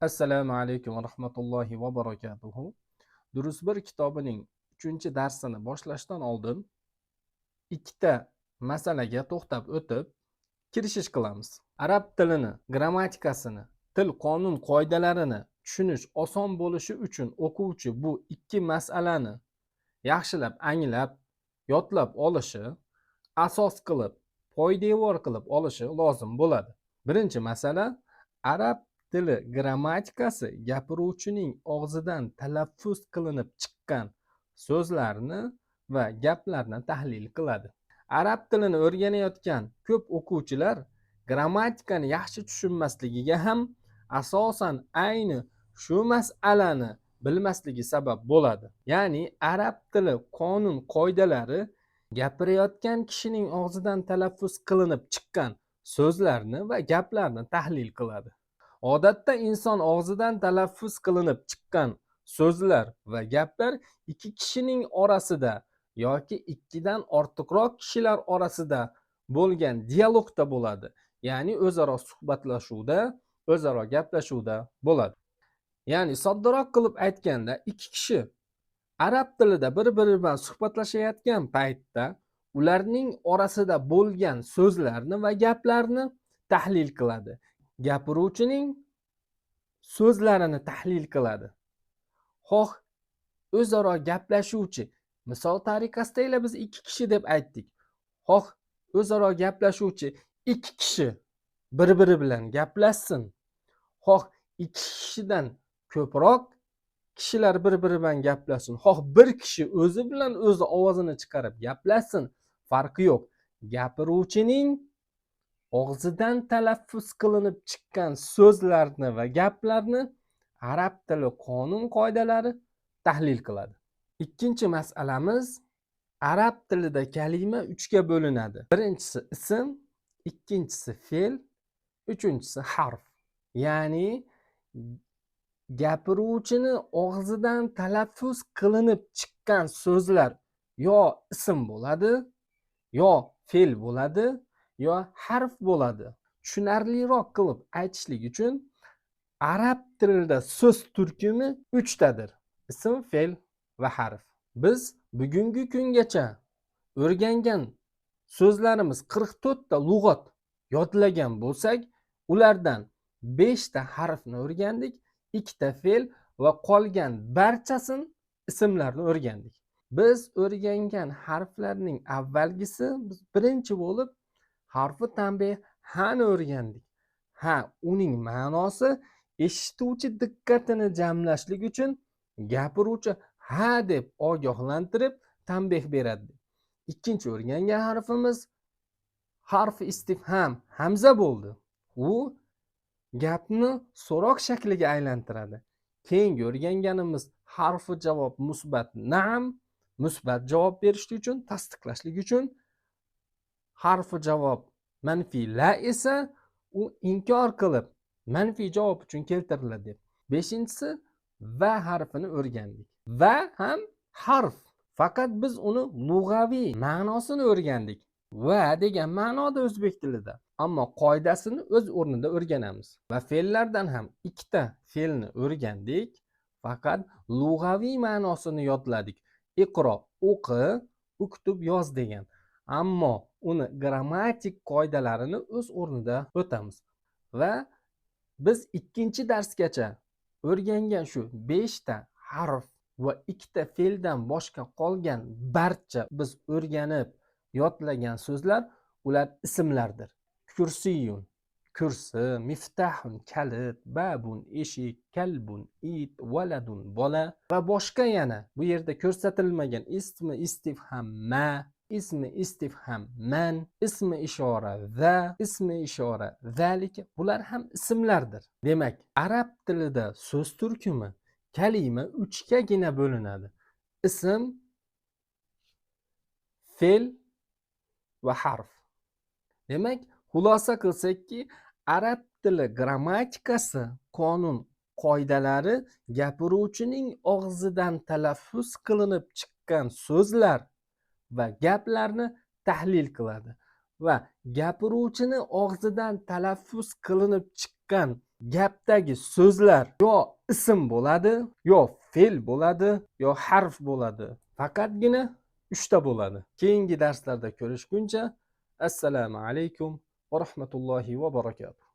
Assalomu alaykum va rahmatullohi va barakatuhu. Durus 1 kitobining 3-darsini boshlashdan oldin ikkita masalaga to'xtab o'tib kirishish qilamiz. Arab tilini grammatikasini, til qonun qoidalarini tushunish oson bo'lishi uchun o'quvchi bu ikki masalani yaxshilab anglab, yodlab olishi, asos qilib, poydevor qilib olishi lozim bo'ladi. Birinchi masala: arab tili grammatikasi gapiruvchining og'zidan talaffuz qilinib chiqqan so'zlarni va gaplarni tahlil qiladi. Arab tilini o'rganayotgan ko'p o'quvchilar grammatikani yaxshi tushunmasligiga ham asosan ayni shu masalani bilmasligi sabab bo'ladi. Ya'ni arab tili qonun qoidalari gapirayotgan kishining og'zidan talaffuz qilinib chiqqan so'zlarni va gaplarni tahlil qiladi. Odatda inson og'zidan talaffuz qilinib chiqqan so'zlar va gaplar ikki kishining orasida yoki ikkidan ortiqroq kishilar orasida bo'lgan dialogda bo'ladi. Ya'ni o'zaro suhbatlashuvda, o'zaro gaplashuvda bo'ladi. Ya'ni soddaroq qilib aytganda, ikki kishi arab tilida bir-biri bilan suhbatlashayotgan paytda ularning orasida bo'lgan so'zlarni va gaplarni tahlil qiladi. Gapiruvchining so'zlarini tahlil qiladi. Xoh o'zaro gaplashuvchi, misol tariqasida biz ikki kishi deb aytdik. Xoh o'zaro gaplashuvchi ikki kishi bir-biri bilan gaplashsin, xoh ikki kishidan ko'proq kishilar bir-biri bilan gaplashsin, xoh bir kishi o'zi bilan o'zi ovozini chiqarib gaplashsin, farqi yo'q. Gapiruvchining og'zidan talaffuz qilinib chiqqan so'zlarni va gaplarni arab tili qonun qoidalari tahlil qiladi. Ikkinchi masalamiz: arab tilida kalima uchga bo'linadi. Birinchisi ism, ikkinchisi fe'l, uchinchisi harf. Ya'ni gapiruvchini og'zidan talaffuz qilinib chiqqan so'zlar yo ism bo'ladi, yo fe'l bo'ladi, yo harf bo'ladi. Tushunarliroq qilib aytishlik uchun arab tilida so'z turkumi uchtadir: ism, fe'l va harf. Biz bugungi kungacha o'rgangan so'zlarimiz 44 ta lug'at yodlagan bo'lsak, ulardan 5 ta harfni o'rgandik, 2 ta fe'l va qolgan barchasini ismlarni o'rgandik. Biz o'rgangan harflarning avvalgisi, biz birinchi bo'lib harfi tanbeh hani o'rgandik. Ha, uning ma'nosi eshituvchi diqqatini jamlashlik uchun gapiruvchi ha deb ogohlantirib tanbeh beradi. Ikkinchi o'rgangan harfimiz harfi istifham hamza bo'ldi. U gapni so'roq shakliga aylantiradi. Keyingi o'rganganimiz harfi javob musbat naam, musbat javob berishlik uchun, tasdiqlashlik uchun. Harfi javob manfiy la esa u inkor qilib manfiy javob uchun keltiriladi deb. Beshinchisi va harfini o'rgandik. Va ham harf, faqat biz uni lug'aviy ma'nosini o'rgandik. Va degan ma'noda o'zbek tilida, ammo qoidasini o'z o'rnida o'rganamiz. Va fe'llardan ham ikkita fe'lni o'rgandik, faqat lug'aviy ma'nosini yodladik. Iqro o'qi, uktub yoz degan, ammo uni grammatik qoidalarini o'z o'rnida o'tamiz. Va biz ikkinchi darsgacha o'rgangan shu 5 ta harf va 2 ta fe'ldan boshqa qolgan barcha biz o'rganib yodlagan so'zlar ular ismlardir. Kursiyun kursi, miftahun kalit, babun eshik, kalbun it, valadun bola va boshqa yana bu yerda ko'rsatilmagan ismi istifham ma, ismi istifham man, ismi ishora va, ismi ishora zalika, bular ham ismlardir. Demak, arab tilida so'z turkumi kalima uchgagina bo'linadi: ism, fe'l va harf. Demak, xulosa qilsakki, arab tili grammatikasi qonun qoidalari gapiruvchining og'zidan talaffuz qilinib chiqqan so'zlar va gaplarni tahlil qiladi va gapiruvchini og'zidan talaffuz qilinib chiqqan Gapdagi so'zlar yo ism bo'ladi, yo fe'l bo'ladi, yo harf bo'ladi. Faqatgina uchta bo'ladi. Keyingi darslarda ko'rishguncha, assalomu alaykum va rahmatullohi va barakatuh.